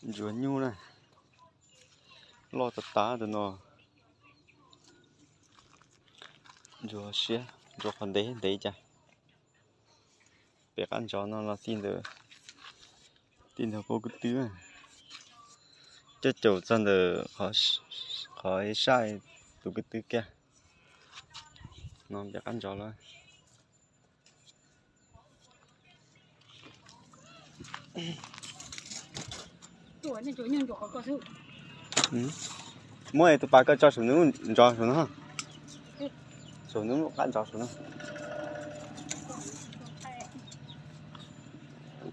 Ntsuag nyuj na, loj tas tas tus no. Ntsuag siab, ntsuag qhov ntev ntev cas. Pem qab ntsov no los tij ntawd, tij ntawd pab kwv tw. Coj caum txog ntawm qhov saj tus kwv tw kiag no pem qab ntsov lawm. Muab tus pas koj tso saum nws ntsov saum no. Saum nws qab ntsov saum no.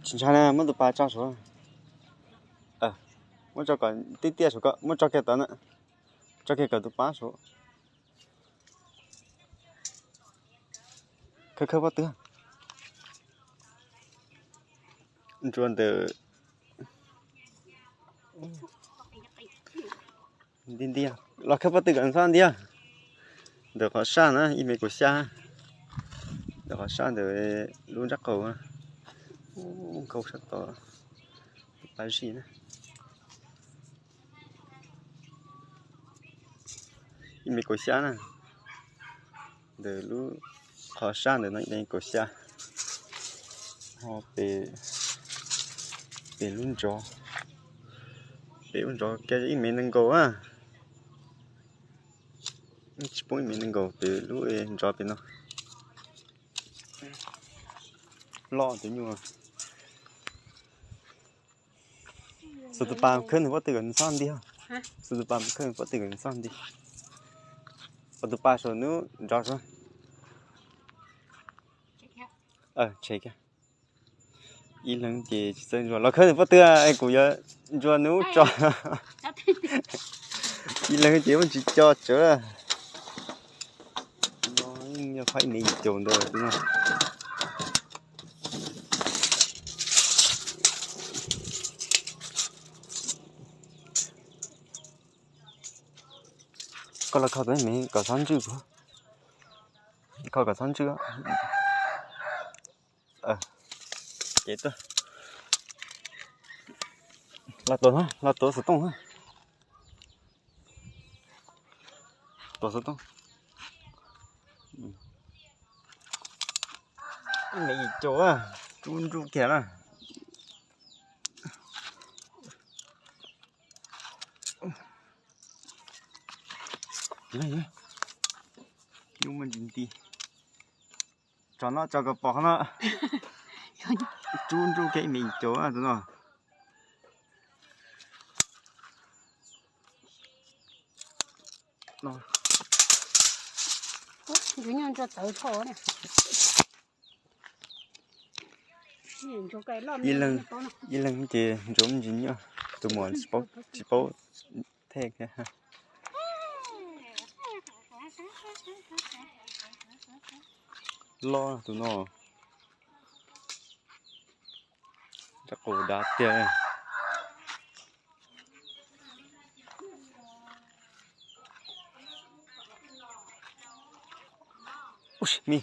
Tsis ntshai na, muab tus pas tso saum. Muab tso kom tiaj tiaj saum, muab tso kiag tod na. Tso kiag kom tus pas saum. Khawb khawb pob tw. Ntsuag ntawm nti nti, los khawb pob tw kom txhob nti. Ntawm qhov saj na ib me kaum xya. Ntawm qhov saj ntawm lub ntsab qaum. Nkauj sab tod, pab zim na. Ib me kaum xya na. Ntawm lub qhov saj ntawm no ib me kaum xya. Ho pem lub ntsov, pem lub ntsov kiag ib me nees nkaum a. Tsis poob ib me nees nkaum pem lub ntsov pem no. Loj tus nyuj. Xuas tus pas khawb nws pob tw kom nws txhob nti. Xuas tus pas khawb nws pob tw kom nws txhob nti. Ua tus pas saum nws ntsov saud. Tshem kiag. Ib leeg ces tsis txawj ntsuas los khawb nws pob tw, kuv yuav ntsuas nws tso. Ib leeg ces muaj tsis co tsawv. No yog phab ib me yim caum ntawd no. Koj los kho tus me kom txhob ntswj, kho kom txhob ntswj. Ces tuaj, los tuav, los tuav xov tooj, tuav xov tooj. Me yim caum, tsub ntsuj kiag na. Nyuj muaj ntsis nti. Tso no tso kom pom qhov no. Tsub ntsuj kiag ib me yim caum tus no. Ib leeg ces ntsuas me ntsis nyuaj, tus muam tsis paub thej kiag. Loj tus no. Rab qus dav tiag. Ub, me,